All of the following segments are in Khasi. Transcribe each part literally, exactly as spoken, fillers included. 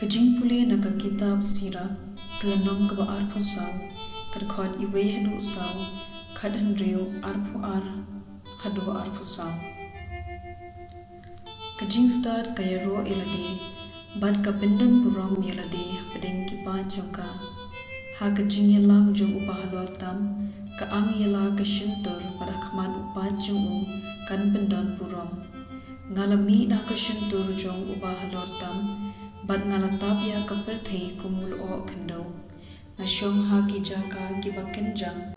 Ka jingpule na ka kitab Sirah, ka lynnong kaba arphew saw, ka dkhot wei haduh saw, khathynriew, arphew ar haduh arphew saw. Ka jingstad ka ïaroh ïa lade, bad ka pyndon burom ïa lade hapdeng ki paid jong ka. Ha ka jingïalam jong u bahalor tam, ka ang ïa la ka shyntur, bad ha khmat u paid jong u kan pyndon burom. Nga la mih na ka shyntur jong u bahalor tam, bad nga la tap ïa ka pyrthei kum u lyoh khyndew. Nga shong ha ki jaka kiba kynjang,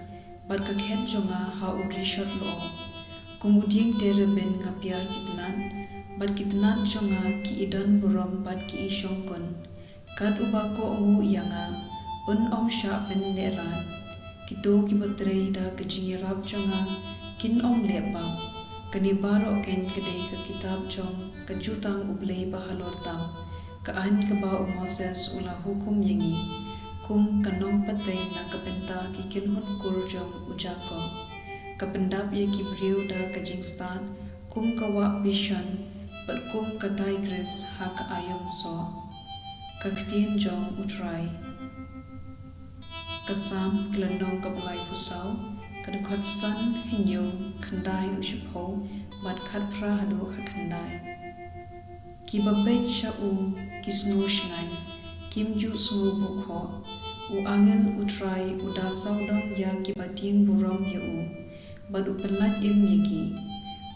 bad ka khet jong nga ha u rishot lyoh. Kum u dieng terebin nga piar ki tnat, bad ki tnat jong nga ki i don burom bad ki i shongkun. Kat uba kohnguh ïa nga, un ym shah pynlehrain. Kito kiba trei da ka jingïarap jong nga, kin ym leh bam. Kane baroh keiñ ka dei ka kitab jong ka jutang U Blei bahalor tam, ka aiñ kaba u Moses u la hukum ïa ngi, kum ka nongpateng na ka bynta ki kynhun kur jong u Jakob. Ka pyndap ïa ki briew da ka jingstad, kum ka wah Bashan, bad kum ka Tigris ha ka aïom soh. Ka ktien jong U Trai. Ka Salm, ka lynnong kaba laiphew saw, ka dkhot san, hynñiew, khyndai haduh shiphew, bad khatphra haduh khatkhyndai. Kiba peit sha u ki sngew shngaiñ, kim ju sngew bukhoh. U angel U Trai u da sawdong ïa kiba tieng burom ïa u, bad u pynlait im ïa ki.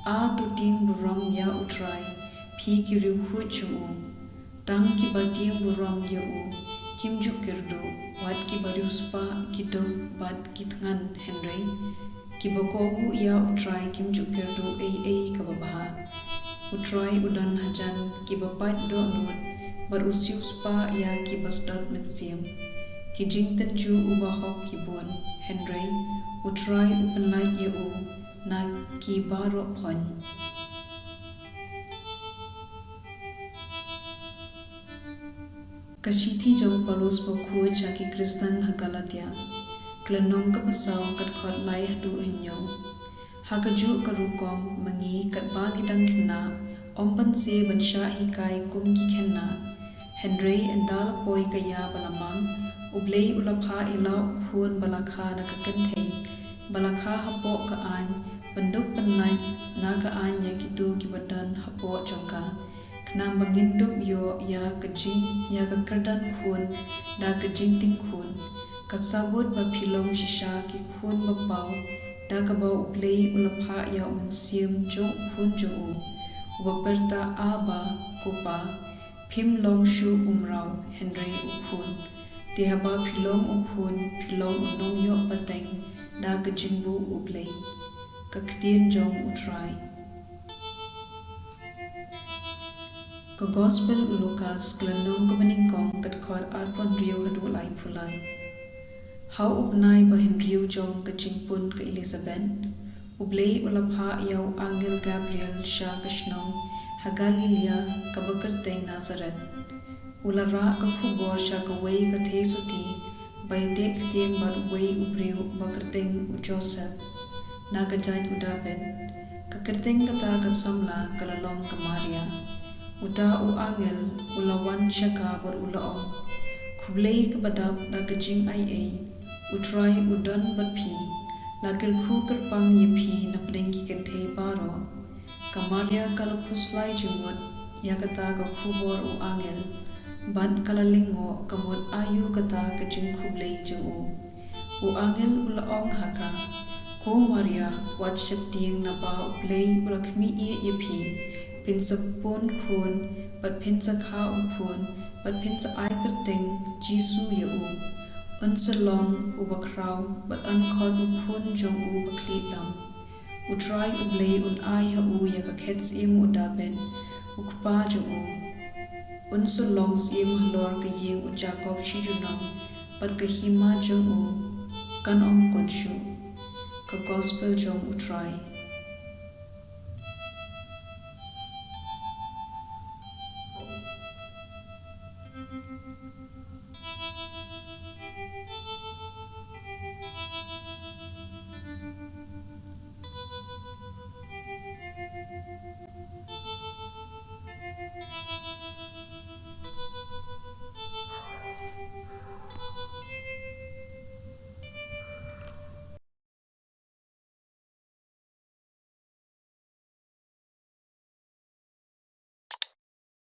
A to tieng burom ïa U Trai, phi ki riewkhuid jong u. Tang kiba tieng burom ïa u kim ju kyrduh, wat kiba riewspah, ki duk bad ki thngan, hynrei kiba kohnguh ïa U Trai kim ju kyrduh ei ei kaba bha. U Trai u don hajan kiba pait dohnud, bad u siewspah ïa kiba sdot mynsiem. Ki jingtynjuh u bahok ki bun, hynrei U Trai u pynlait ïa u na ki baroh phoiñ. Ka shithi jong u Paulus bakhuid sha ki Khristan ha Galatia, ka lynnong kaba saw, ka dkhot lai haduh hynñiew. Ha kajuh ka rukom ma ngi, katba ngi dang khynnah, ym banse ban shah hikai kum ki khynnah. Hynrei ynda la poi ka ïa ba la mang, U Blei u la phah ïa la u khun ba la kha na ka kynthei, ba la kha hapoh ka aiñ, ban dup pynlait na ka aiñ ïa kito kiba don hapoh jong ka, khnang ba ngin dup ïoh ïa ka jing, ïa ka kyrdan khun da ka jingtieng khun. Ka sabut ba phi long shisha ki khun ba paw, da kaba U Blei u la phah ïa u Mynsiem jong u Khun jong u, uba pyrta, Abba, ko Pa. Phim long shuh u mraw, hynrei u khun. Te haba phi long u khun, phi long u nongïoh pateng da ka jingbuh U Blei. Ka ktien jong U Trai. Ka Gospel u Lukas, ka lynnong kaba nyngkong, ka dkhot arphew hynriew haduh laiphew lai. Ha u bnai ba hynriew jong ka jingpun ka Elizabeth, U Blei u la phah ïa u angel Gabriel sha ka shnong ha Galilaïa kaba kyrteng Nasareth. U la rah ka khubor sha kawei ka theisotti ba ïateh ktien bad uwei u briew uba kyrteng u Joseph, na ka jait u Dabid. Ka kyrteng kata ka samla ka la long ka Maria. Uta u angel u la wan sha ka bad u la ong, Khublei kaba dap da ka jingaiei, U Trai u don bad phi, la kyrkhu kyrpang ïa phi napdeng ki kynthei baroh. Ka Maria ka la khuslai jingmut ïa kata ka khubor u angel, bad ka la lyngngoh ka mut aïu kata ka jingkhublei jong u. U angel u la ong ha ka, Ko Maria, wat sheptieng, naba U Blei u la khmih ïa phi, phin sa pun khun, bad phin sa kha u khun, bad phin sa ai kyrteng Jisu ïa u. Un sa long uba khraw, bad un khot u Khun jong u Bakhlieh tam. U Trai U Blei un ai ha u ïa ka khet syiem u Dabid, u kpa jong u. Un sa long syiem halor ka ïing u Jakob shi junom, bad ka hima jong u kan ym kut shuh. Ka Gospel jong U Trai.